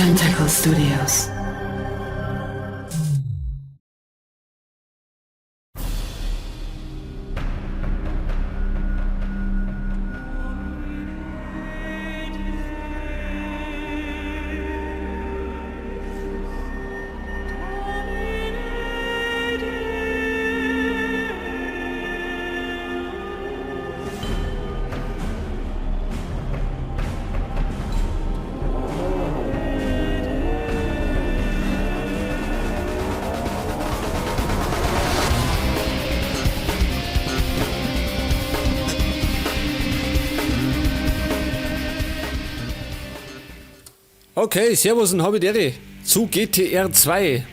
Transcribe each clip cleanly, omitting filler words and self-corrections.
Tentacle Studios. Okay, servus und Habidere zu GTR 2.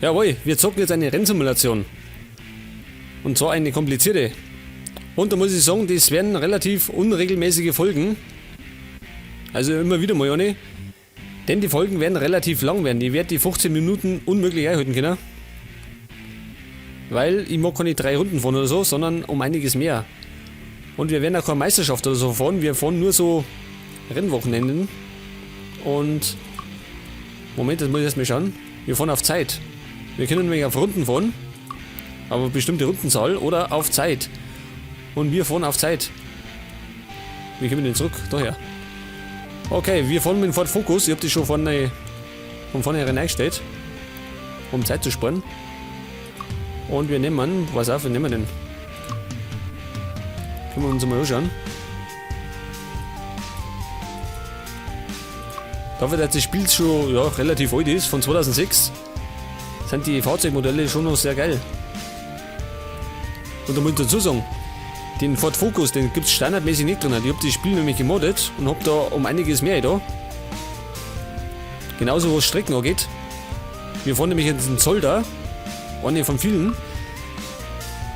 Jawohl, wir zocken jetzt eine Rennsimulation. Und zwar eine komplizierte. Und da muss ich sagen, das werden relativ unregelmäßige Folgen. Also immer wieder mal eine. Denn die Folgen werden relativ lang werden. Ich werde die 15 Minuten unmöglich einhalten können. Weil ich mag keine 3 Runden fahren oder so, sondern um einiges mehr. Und wir werden auch keine Meisterschaft oder so fahren. Wir fahren nur so Rennwochenenden. Und Moment, das muss ich erst mal schauen. Wir fahren auf Zeit. Wir können nämlich auf Runden fahren. Aber bestimmte Rundenzahl oder auf Zeit. Und wir fahren auf Zeit. Wie kommen wir denn zurück? Daher. Okay, wir fahren mit dem Ford Focus. Ich hab die schon von vornherein eingestellt, um Zeit zu sparen. Und wir nehmen, pass auf, wir nehmen den. Können wir uns mal anschauen. Dafür, dass das Spiel schon, ja, relativ alt ist, von 2006, sind die Fahrzeugmodelle schon noch sehr geil. Und da muss ich dazu sagen, den Ford Focus, den gibt's standardmäßig nicht drin. Ich hab das Spiel nämlich gemoddet und hab da um einiges mehr da. Genauso was Strecken angeht. Wir fahren nämlich jetzt in Zolder, eine von vielen.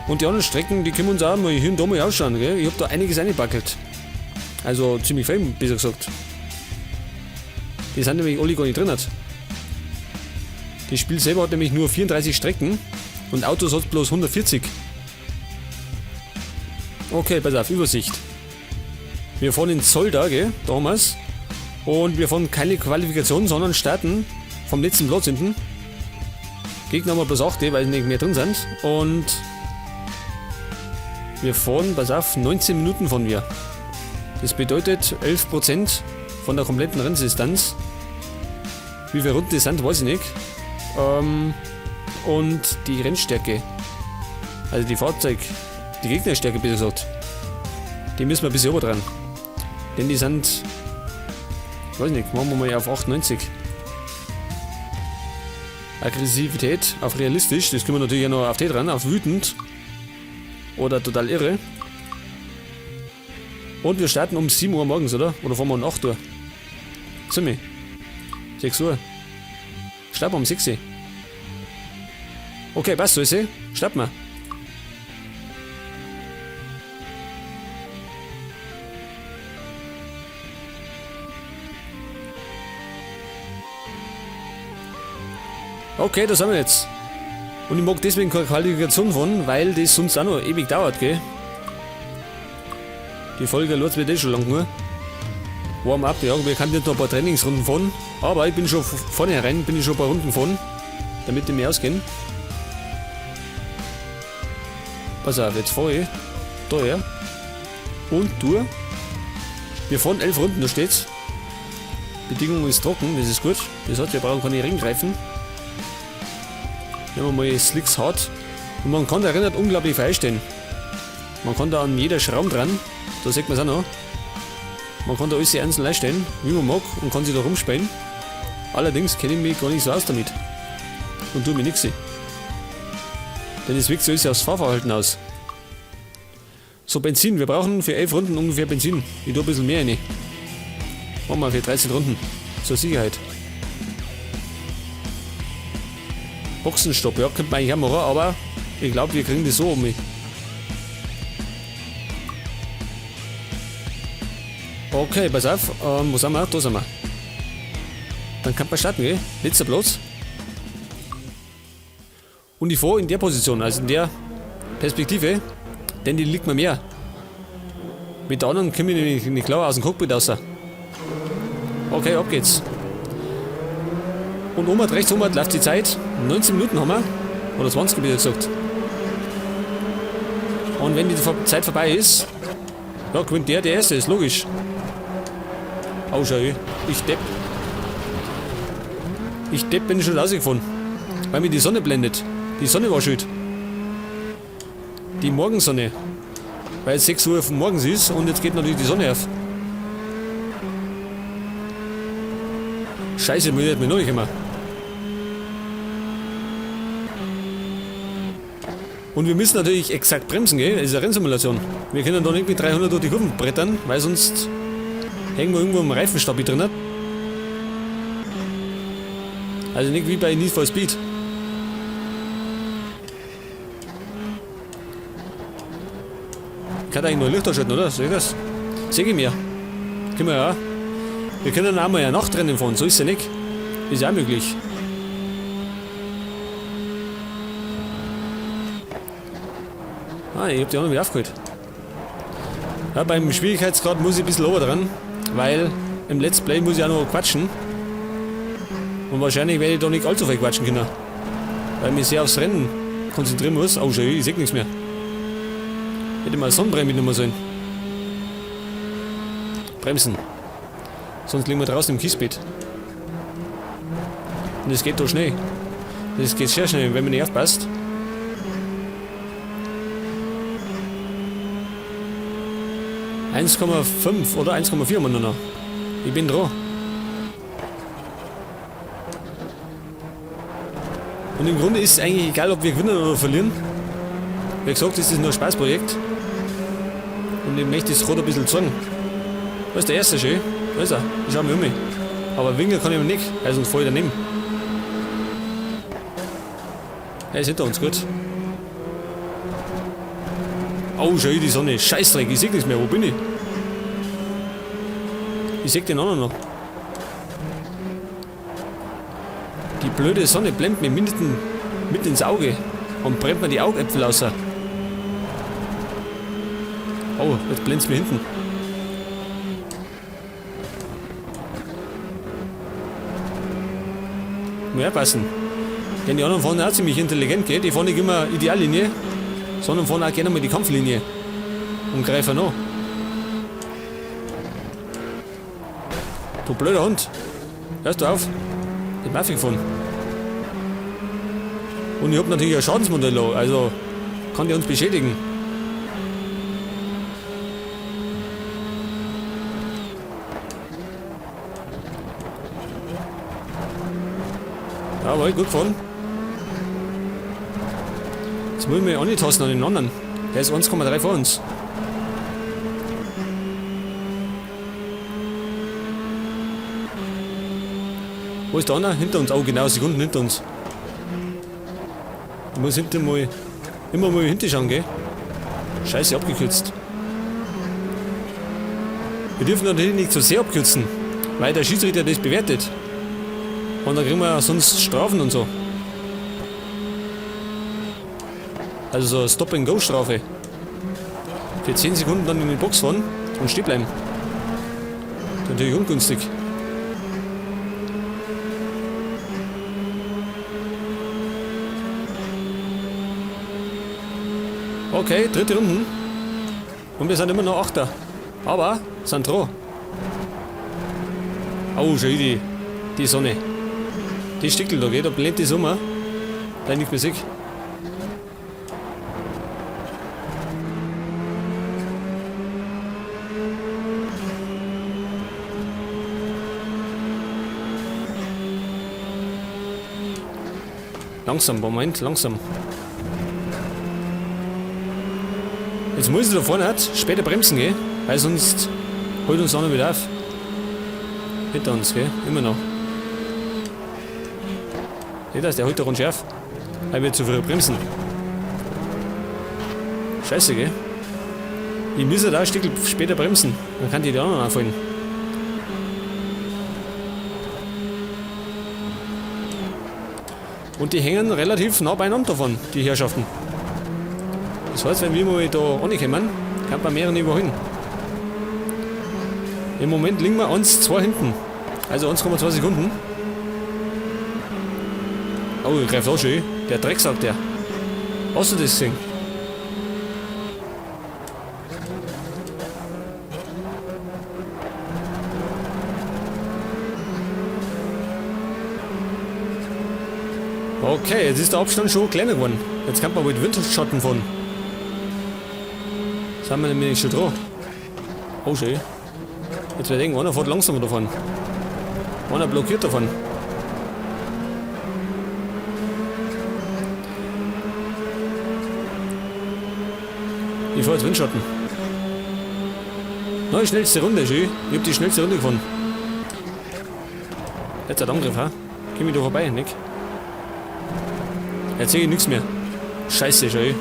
Und die anderen Strecken, die können wir uns auch mal hier und da mal anschauen. Gell? Ich hab da einiges reingebackelt. Also ziemlich viel, besser gesagt. Die sind nämlich alle gar nicht drin. Das Spiel selber hat nämlich nur 34 Strecken und Autos hat bloß 140. Okay, pass auf, Übersicht. Wir fahren in Zolder, gell, da haben wir's. Und wir fahren keine Qualifikation, sondern starten vom letzten Platz hinten. Gegner haben wir bloß 8, weil nicht mehr drin sind. Und wir fahren, pass auf, 19 Minuten fahren wir. Das bedeutet 11% von der kompletten Renndistanz. Wie viele Runden das sind, weiß ich nicht. Und die Rennstärke, also die Fahrzeug, die Gegnerstärke besser gesagt, die müssen wir ein bisschen oben dran. Denn die sind, ich weiß nicht, machen wir mal auf 98. Aggressivität auf realistisch, das können wir natürlich auch noch auf die dran, auf wütend oder total irre. Und wir starten um 7 Uhr morgens, oder? Oder fahren wir um 8 Uhr? Sind wir? 6 Uhr. Starten wir um 6 Uhr. Okay, passt, so ist sie. Starten wir. Okay, da sind wir jetzt. Und ich mag deswegen keine Qualifikation fahren, weil das sonst auch noch ewig dauert, gell? Die Folge läuft mir eh schon lang nur. Warm-up, ja, wir können jetzt noch ein paar Trainingsrunden fahren. Aber ich bin schon vornherein, bin ich schon ein paar Runden fahren, damit die mir ausgehen. Pass auf, jetzt fahr ich da her. Und du. Wir fahren 11 Runden, da steht's. Bedingung ist trocken, das ist gut. Das heißt, wir brauchen keine Ringreifen. Nehmen wir mal Slicks hart. Und man kann da erinnert unglaublich freistehen. Man kann da an jeder Schraube dran. Da sieht man's auch noch. Man kann da alles einzeln einstellen, wie man mag, und kann sich da rumspielen. Allerdings kenne ich mich gar nicht so aus damit. Und tue mir nix. Denn es wirkt sich alles aufs Fahrverhalten aus. So, Benzin. Wir brauchen für 11 Runden ungefähr Benzin. Ich tue ein bisschen mehr rein. Machen wir für 13 Runden. Zur Sicherheit. Boxenstopp, ja, könnte man eigentlich auch machen, aber ich glaub, wir kriegen das so um. Okay, pass auf, wo sind wir? Da sind wir. Dann kann man starten, gell? Letzter Platz. Und ich fahre in der Position, also in der Perspektive, denn die liegt mir mehr. Mit der anderen komme ich nämlich nicht klar aus dem Cockpit raus. Okay, ab geht's. Und oben rechts oben läuft die Zeit. 19 Minuten haben wir. Oder 20, wie gesagt. Und wenn die Zeit vorbei ist, ja, gewinnt der, der Erste, ist logisch. Oh, schau, ich Depp. Ich Depp bin schon rausgefahren. Weil mir die Sonne blendet. Die Sonne war schuld. Die Morgensonne. Weil es 6 Uhr morgens ist und jetzt geht natürlich die Sonne auf. Scheiße, mir mir noch nicht immer. Und wir müssen natürlich exakt bremsen, gell? Das ist eine Rennsimulation. Wir können da nicht mit 300 durch die Kurven brettern, weil sonst hängen wir irgendwo im Reifenstabi drin. Also nicht wie bei Need for Speed. Ich kann eigentlich nur Licht ausschalten, oder? Sehe ich das? Sehe ich mir. Können wir ja. Wir können auch mal ein Nachtrennen fahren, so ist ja nicht. Ist ja auch möglich. Ah, ich hab die anderen wieder aufgeholt. Ja, beim Schwierigkeitsgrad muss ich ein bisschen ober dran, weil im Let's Play muss ich auch noch quatschen. Und wahrscheinlich werde ich da nicht allzu viel quatschen können. Weil ich mich sehr aufs Rennen konzentrieren muss. Oh, schau, ich seh nichts mehr. Hätte mal Sonnenbrille mitnehmen sollen. Bremsen. Sonst liegen wir draußen im Kiesbett. Und es geht da schnell. Das geht sehr schnell, wenn man nicht aufpasst. 1,5 oder 1,4 haben wir nur noch. Ich bin dran. Und im Grunde ist es eigentlich egal, ob wir gewinnen oder verlieren. Wie gesagt, es ist nur ein Spaßprojekt. Und ich möchte das Rad ein bisschen zeigen. Da ist der erste schön. Da ist er. Ich schau mich um. Aber winken kann ich ihm nicht, weil sonst voll daneben. Er ist hinter uns, gut. Oh, schau die Sonne. Scheißdreck, ich seh nichts mehr. Wo bin ich? Ich seh den anderen noch. Die blöde Sonne blendet mir mitten ins Auge und brennt mir die Augäpfel raus. Oh, jetzt blendet's mir hinten. Muss aufpassen. Denn die anderen fahren auch ziemlich intelligent, gell? Die fahren nicht immer Ideallinie, sondern fahren auch gerne mal die Kampflinie. Und greifen an. Du blöder Hund. Hörst du auf? Ich bin gefahren. Und ich hab natürlich ein Schadensmodell, also kann die uns beschädigen. Jawohl, gut gefahren. Jetzt muss ich mich antasten an den anderen. Der ist 1,3 vor uns. Wo ist der andere? Hinter uns. Oh, genau, Sekunden hinter uns. Ich muss hinter mal, immer mal hinter schauen, gell? Scheiße, abgekürzt. Wir dürfen natürlich nicht zu sehr abkürzen, weil der Schiedsrichter das bewertet. Und dann kriegen wir sonst Strafen und so. Also so eine Stop-and-Go-Strafe. Für 10 Sekunden dann in die Box fahren und stehen bleiben. Das ist natürlich ungünstig. Okay, dritte Runde. Und wir sind immer noch Achter. Aber sind dran. Oh, schau die Sonne. Die Stickel da, geht, da blendet die Sonne. Da nicht mehr sehe. Langsam, Moment, langsam. Jetzt muss ich da vorne halt später bremsen gehen, weil sonst holt uns einer wieder auf. Hinter uns, gell? Immer noch. Seht das, der holt da rund scharf. Weil wir zu früh bremsen. Scheiße, gell? Ich muss ja da ein Stück später bremsen. Dann kann die die anderen anfallen. Und die hängen relativ nah beieinander davon, die Herrschaften. Das heißt, wenn wir mal da ankommen, kann man mehrere irgendwo hin. Im Moment liegen wir 1,2 hinten. Also 1,2 Sekunden. Oh, er greift auch schön. Der Drecksack, der. Hast du das gesehen? Okay, jetzt ist der Abstand schon kleiner geworden. Jetzt kann man mit Winterschatten fahren. Sind wir nämlich schon dran. Oh, schön. Jetzt wird irgendwann fährt langsamer davon. Einer blockiert davon. Ich fahr jetzt Windschatten. Neue schnellste Runde, schön. Ich hab die schnellste Runde gefunden. Jetzt hat Angriff, ha? Komm ich da vorbei, Nick? Jetzt sehe ich nichts mehr. Scheiße, schön.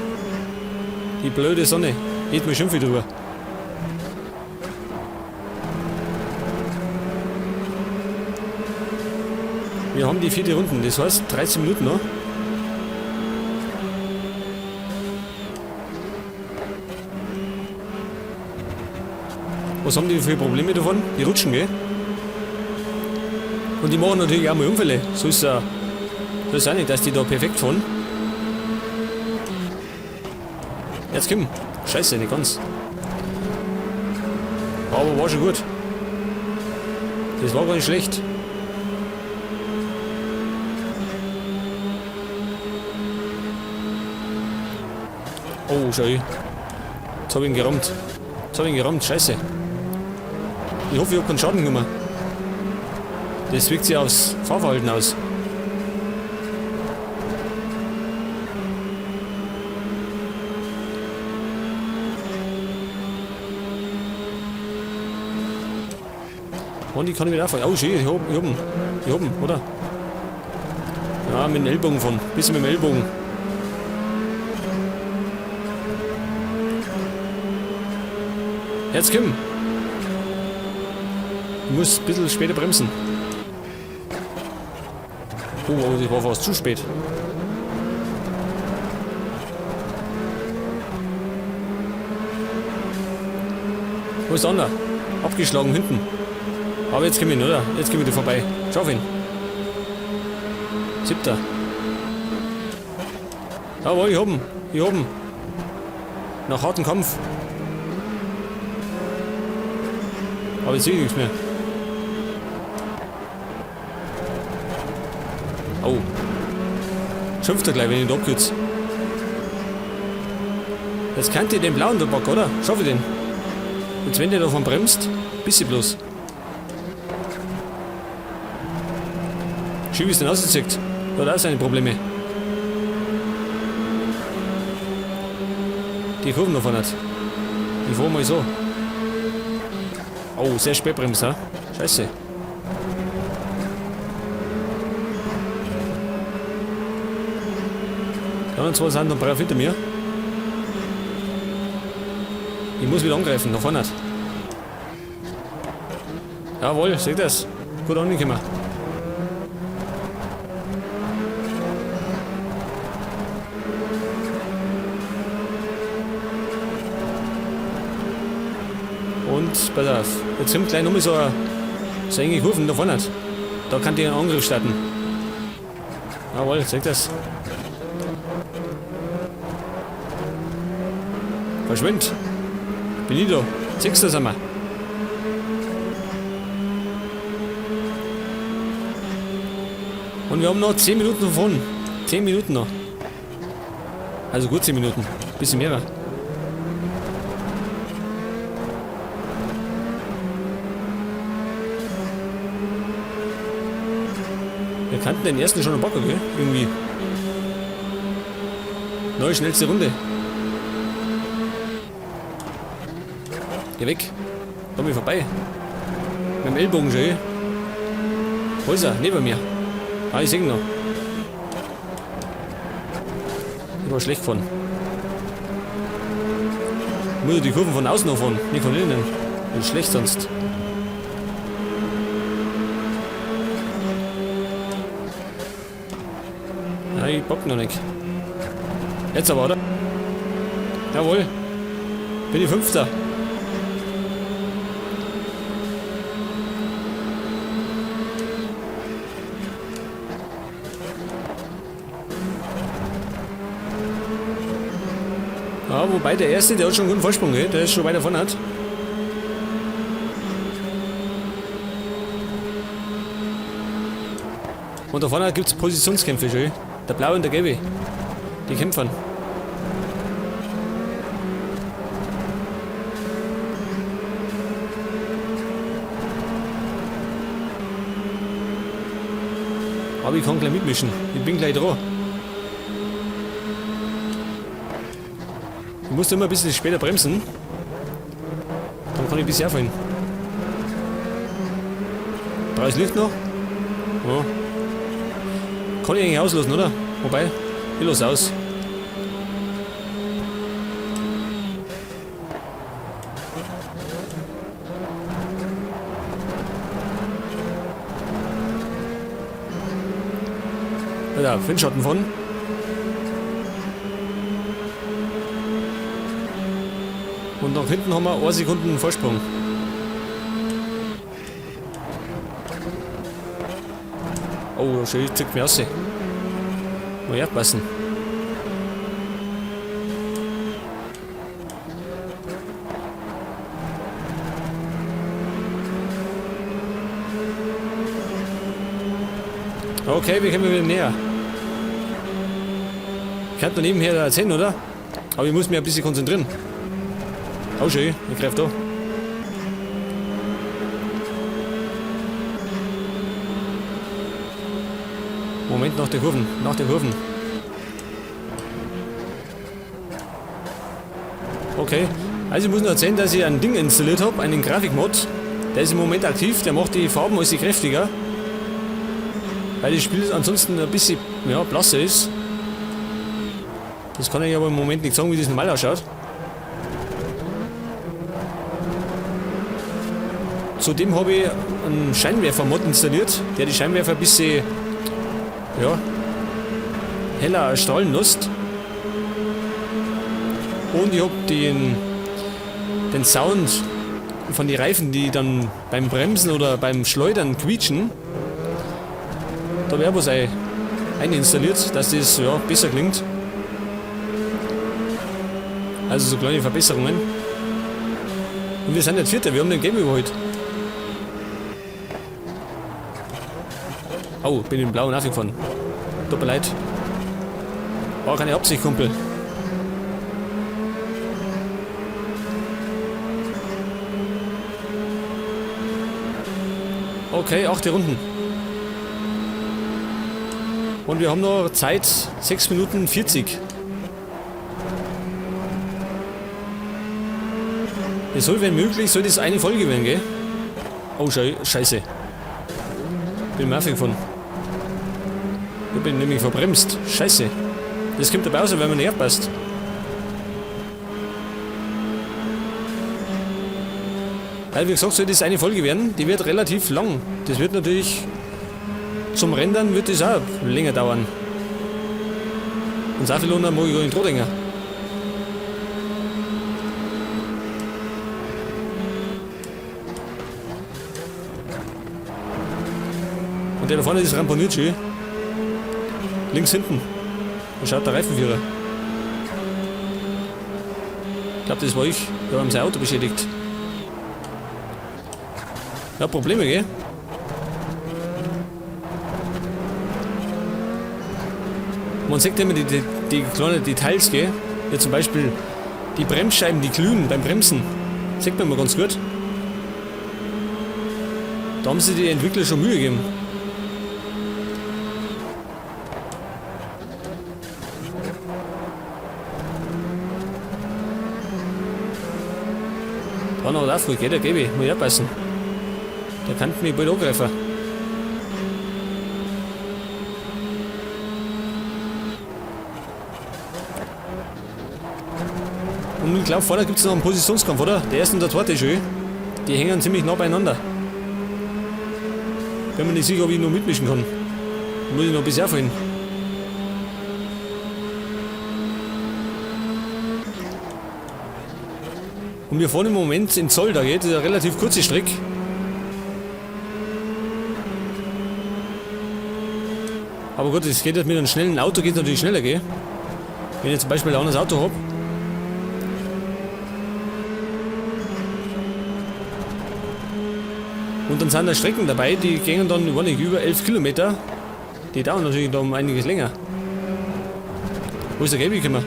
Die blöde Sonne. Geht mir schimpfe drüber. Wir haben die vierte Runde, das heißt 13 Minuten noch. Was haben die für Probleme davon? Die rutschen, gell? Und die machen natürlich auch mal Unfälle. So ist ja, so ist auch nicht, dass die da perfekt fahren. Jetzt komm. Scheiße, nicht ganz. Aber war schon gut. Das war gar nicht schlecht. Oh, schau. Jetzt hab ich ihn gerammt. Jetzt hab ich ihn gerammt, scheiße. Ich hoffe, ich hab keinen Schaden genommen. Das wirkt sich aufs Fahrverhalten aus. Und die kann ich wieder auffahren. Oh, schön, ich hab ihn. Ich hab ihn, oder? Ja, mit dem Ellbogen fahren. Bisschen mit dem Ellbogen. Jetzt komm! Ich muss ein bisschen später bremsen. Oh, oh, das war fast zu spät. Wo ist der andere? Abgeschlagen hinten. Aber jetzt komm ich ihn, oder? Jetzt komm ich da vorbei. Schau auf ihn. 7. Jawohl, ich hab ihn. Ich hab ihn. Nach hartem Kampf. Aber jetzt sehe ich nichts mehr. Oh. Schimpft er gleich, wenn ich ihn abkürze. Jetzt kennt ihr den blauen da Bock, oder? Schau ich den. Jetzt wenn der davon bremst, bisschen bloß. Schön, wie es denn aussieht. Da hat auch seine Probleme. Die Kurven davon hat. Ich fahr mal so. Oh, sehr spät bremst, ha? Scheiße. Die anderen zwei sind noch brav hinter mir. Ich muss wieder angreifen, nach vorne. Jawohl, seht das? Gut angekommen. Und pass auf, jetzt kommt gleich nochmal so eine enge Kurve da vorne. Da kann die einen Angriff starten. Jawohl, seht das? Verschwind! Bin ich da? 6. sind wir. Und wir haben noch 10 Minuten davon. 10 Minuten noch. Also gut 10 Minuten. Bisschen mehr. Wir kannten den ersten schon am Backer, gell? Irgendwie. Neue schnellste Runde. Geh weg. Komm ich vorbei. Mit dem Ellbogen schon, Wo ist er? Neben mir. Ah, ich seh ihn noch. Ich war schlecht gefahren. Ich muss ja die Kurven von außen noch fahren, nicht von innen. Das ist schlecht sonst. Ja, ich bock noch nicht. Jetzt aber, oder? Jawohl. Bin ich 5. Ja, wobei der erste, der hat schon einen guten Vorsprung, gell? Der ist schon weiter vorne hat. Und da vorne gibt es Positionskämpfe schon. Der blaue und der gelbe. Die kämpfen. Aber ich kann gleich mitmischen. Ich bin gleich dran. Ich muss immer ein bisschen später bremsen. Dann kann ich ein bisschen aufholen. Brauche ich Licht noch? Ja. Kann ich eigentlich auslassen, oder? Wobei, ich lasse aus. Ja, Windschatten von. Und nach hinten haben wir 1 Sekunde Vorsprung. Oh, schön, zieht mir raus. Muss ich aufpassen. Okay, wir kommen wieder näher. Ich kann da nebenher erzählen, oder? Aber ich muss mich ein bisschen konzentrieren. Oh schön, ich greife da. Moment, nach der Kurven, nach der Kurven. Okay, also ich muss noch erzählen, dass ich ein Ding installiert habe, einen Grafikmod. Der ist im Moment aktiv, der macht die Farben alles kräftiger. Weil das Spiel ansonsten ein bisschen, ja, blasser ist. Das kann ich aber im Moment nicht sagen, wie das normal ausschaut. Zudem habe ich einen Scheinwerfer-Mod installiert, der die Scheinwerfer ein bisschen, ja, heller erstrahlen lässt. Und ich habe den Sound von den Reifen, die dann beim Bremsen oder beim Schleudern quietschen, da habe ich auch was eininstalliert, dass das, ja, besser klingt. Also so kleine Verbesserungen. Und wir sind jetzt Vierter, wir haben den Game überholt. Oh, bin in den blauen aufgefahren. Tut mir leid. War keine Absicht, Kumpel. Okay, 8 Runden. Und wir haben noch Zeit, 6 Minuten 40. Es soll, wenn möglich, soll das eine Folge werden, gell? Oh, Scheiße. Bin im Muffin gefahren. Ich bin nämlich verbremst. Scheiße. Das kommt dabei raus, wenn man nicht aufpasst. Weil, wie gesagt, soll das eine Folge werden. Die wird relativ lang. Das wird natürlich... Zum Rendern wird das auch länger dauern. Und so viel mag ich gar nicht dran denken. Und der da vorne ist ramponiert schön. Links hinten. Da schaut der Reifenführer. Ich glaub, das war ich. Da haben sein Auto beschädigt. Ja, Probleme, gell? Man sieht immer die kleinen Details, gell? Ja, zum Beispiel die Bremsscheiben, die glühen beim Bremsen. Sieht man immer ganz gut. Da haben sich die Entwickler schon Mühe gegeben. Da noch der Früh, gell, der gebe ich, muss ich aufpassen. Der kann mich bald angreifen. Und ich glaub, vorne gibt's noch einen Positionskampf, oder? Der erste und der zweite schon. Die hängen ziemlich nah beieinander. Bin mir nicht sicher, ob ich noch mitmischen kann. Muss ich noch ein bisschen aufholen. Und wir fahren im Moment in Zolder, gell? Das ist eine relativ kurze Strecke. Aber gut, es geht jetzt mit einem schnellen Auto geht natürlich schneller, gell? Wenn ich zum Beispiel ein anderes Auto hab. Und dann sind da Strecken dabei, die gehen dann, ich weiß nicht, über 11 Kilometer. Die dauern natürlich da um einiges länger. Wo ist der Gelbe gekommen?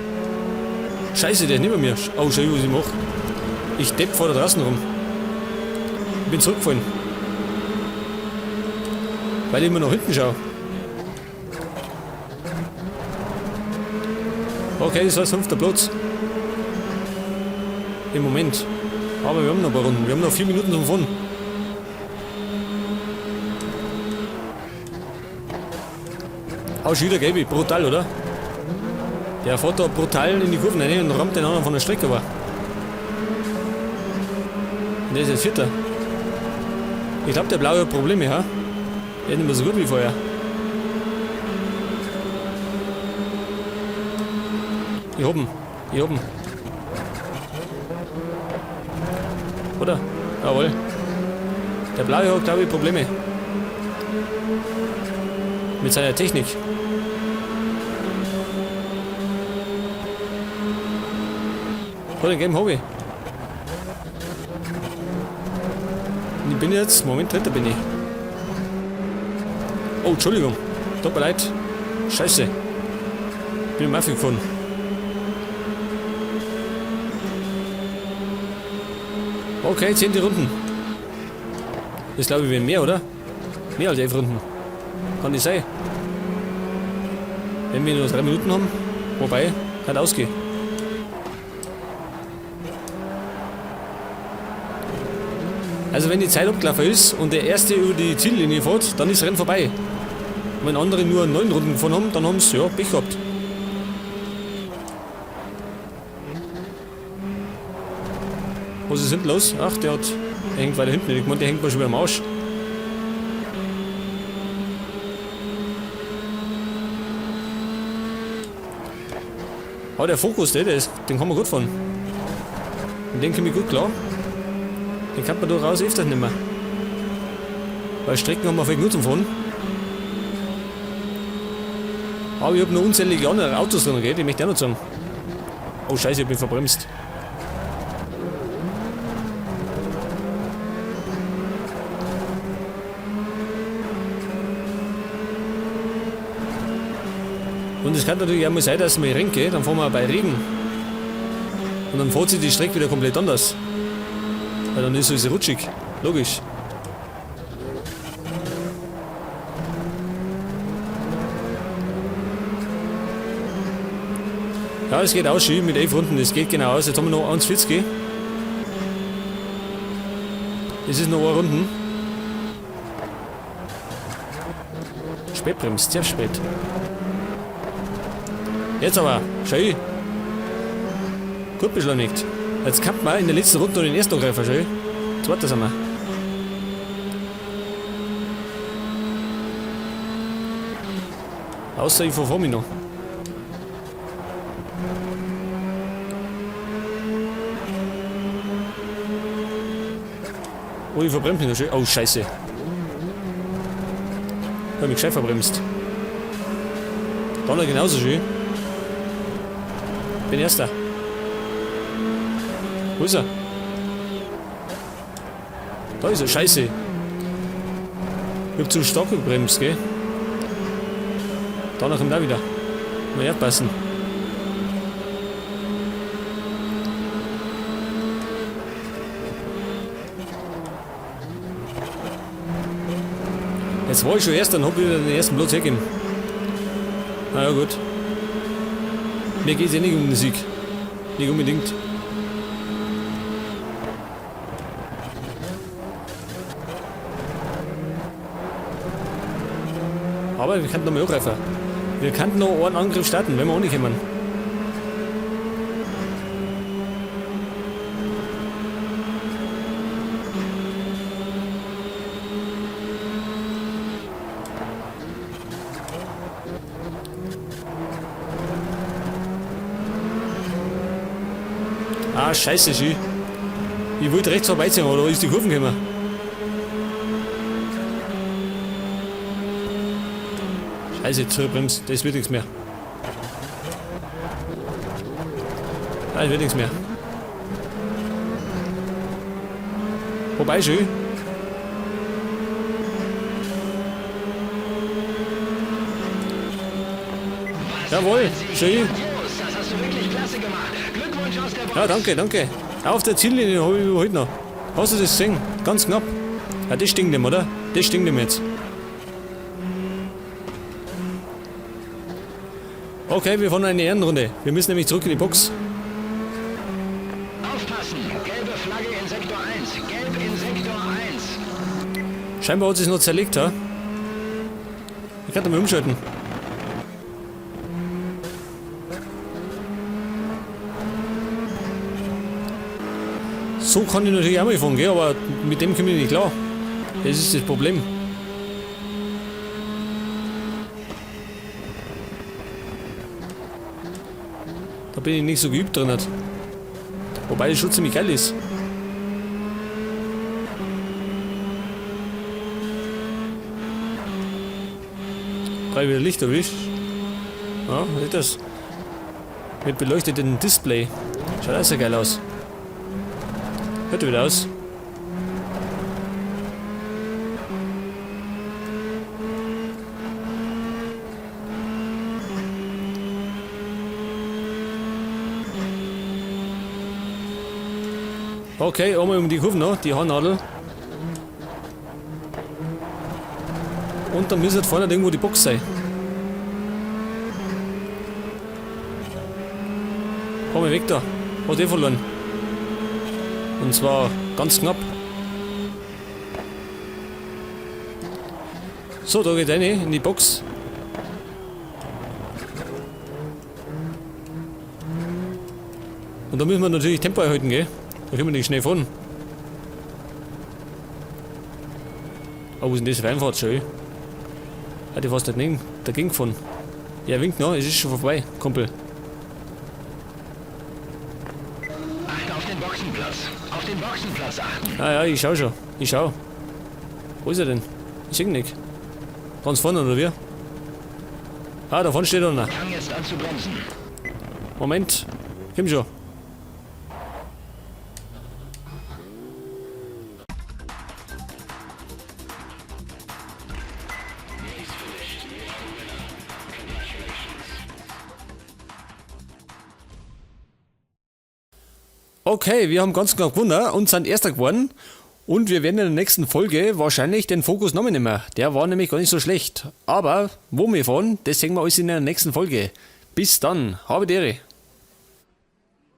Scheiße, der ist neben mir. Oh, schau, was ich mach. Ich depp vor der draußen rum. Ich bin zurückgefallen. Weil ich immer nach hinten schaue. Okay, das heißt 5. Platz. Im Moment. Aber wir haben noch ein paar Runden. Wir haben noch 4 Minuten zum Fahren. Auch schon wieder Gelbe. Brutal, oder? Der fährt da brutal in die Kurven rein und rammt den anderen von der Strecke aber. Und der ist jetzt 4. Ich glaub, der Blaue hat Probleme, ha? Der ist nicht mehr so gut wie vorher. Ich hab ihn. Ich hab ihn. Oder? Jawohl. Der Blaue hat, glaub ich, Probleme. Mit seiner Technik. Oh, den gelben hab ich. Und ich bin jetzt, Moment, 3. bin ich. Oh, Entschuldigung. Tut mir leid. Scheiße. Bin im Affe gefahren. Okay, 10. Runden. Das glaube ich werden mehr, oder? Mehr als 11 Runden. Kann nicht sein. Wenn wir nur 3 Minuten haben. Wobei, kann ausgehen. Also wenn die Zeit abgelaufen ist und der Erste über die Ziellinie fährt, dann ist das Rennen vorbei. Und wenn andere nur 9 Runden gefahren haben, dann haben sie, ja, Pech gehabt. Was ist hinten los? Ach, der hängt weiter hinten. Ich meine, der hängt mal schon wieder am Arsch. Aber der Focus, den kann man gut fahren. Und den komme ich gut klar. Den kann man durchaus öfters nicht mehr. Weil Strecken haben wir voll genug zum Fahren. Aber ich hab noch unzählige andere Autos drin, gell? Die möchte ich auch noch sagen. Oh Scheiße, ich bin verbremst. Und es kann natürlich auch mal sein, dass es mal regnet, gell? Dann fahren wir bei Regen. Und dann fährt sich die Strecke wieder komplett anders. Weil dann ist es rutschig. Logisch. Ja, es geht auch schön mit 11 Runden. Es geht genau aus. Jetzt haben wir noch 1,40. Es ist noch eine Runde. Spätbremst, sehr spät. Jetzt aber, schön. Gut beschleunigt. Jetzt kann man in der letzten Runde noch den ersten angreifen, schön. Zweiter sind wir. Außer ich fahr vor mir noch. Oh, ich verbremse mich noch schön. Oh, scheiße. Ich hab mich gescheit verbremst. Donner genauso schön. Bin Erster. Wo ist er? Da ist er, scheiße. Ich hab zu stark gebremst, gell? Donner kommt auch wieder. Mal aufpassen. Jetzt war ich schon erst, dann hab ich wieder den ersten Platz hergegeben. Na ja, gut. Mir geht's eh nicht um den Sieg. Nicht unbedingt. Aber wir könnten noch mal angreifen. Wir könnten noch einen Angriff starten, wenn wir auch nicht kommen. Ah, scheiße, Ski. Ich wollte rechts vorbeiziehen, aber da ist die Kurve gekommen. Scheiße, zurückbremst, das wird nichts mehr. Nein, das wird nichts mehr. Wobei, schön. Jawohl, schön. Das hast du wirklich klasse gemacht. Glückwunsch aus der Box. Ja, danke, danke. Auf der Ziellinie habe ich überholt noch. Hast du das gesehen? Ganz knapp. Ja, das stinkt ihm, oder? Das stinkt ihm jetzt. Okay, wir fahren eine Ehrenrunde. Wir müssen nämlich zurück in die Box. Aufpassen! Gelbe Flagge in Sektor 1. Gelb in Sektor 1. Scheinbar hat es noch zerlegt, ha? Ich kann da mal umschalten. So kann ich natürlich auch mal fahren, gell? Aber mit dem komme ich nicht klar. Das ist das Problem. Da bin ich nicht so geübt drin. Wobei das schon ziemlich geil ist. Drei wieder Licht erwischt. Ja, sieht das? Mit beleuchtetem Display. Schaut auch sehr geil aus. Hört wieder aus. Okay, einmal um die Kurve noch, die Haarnadel. Und dann müsste vorne irgendwo die Box sein. Komm weg da. Hat eh verloren. Und zwar ganz knapp. So, da geht eine in die Box. Und da müssen wir natürlich Tempo erhalten, gell? Da können wir nicht schnell fahren. Oh, wo ist denn das Reinfahrt schon? Hätte ich fast nicht dagegen gefahren. Ja, winkt noch, es ist schon vorbei, Kumpel. Achte auf den Boxenplatz. Auf den Boxenplatz achten. Ah ja, ich schau schon. Ich schau. Wo ist er denn? Ich seh ihn nicht. Ganz vorne, oder wie? Ah, da vorne steht er noch. Fang jetzt an zu bremsen. Moment. Komm schon. Okay, wir haben ganz knapp gewonnen und sind Erster geworden. Und wir werden in der nächsten Folge wahrscheinlich den Focus nochmal nehmen. Der war nämlich gar nicht so schlecht. Aber wo wir fahren, das sehen wir alles in der nächsten Folge. Bis dann, habe die Ehre.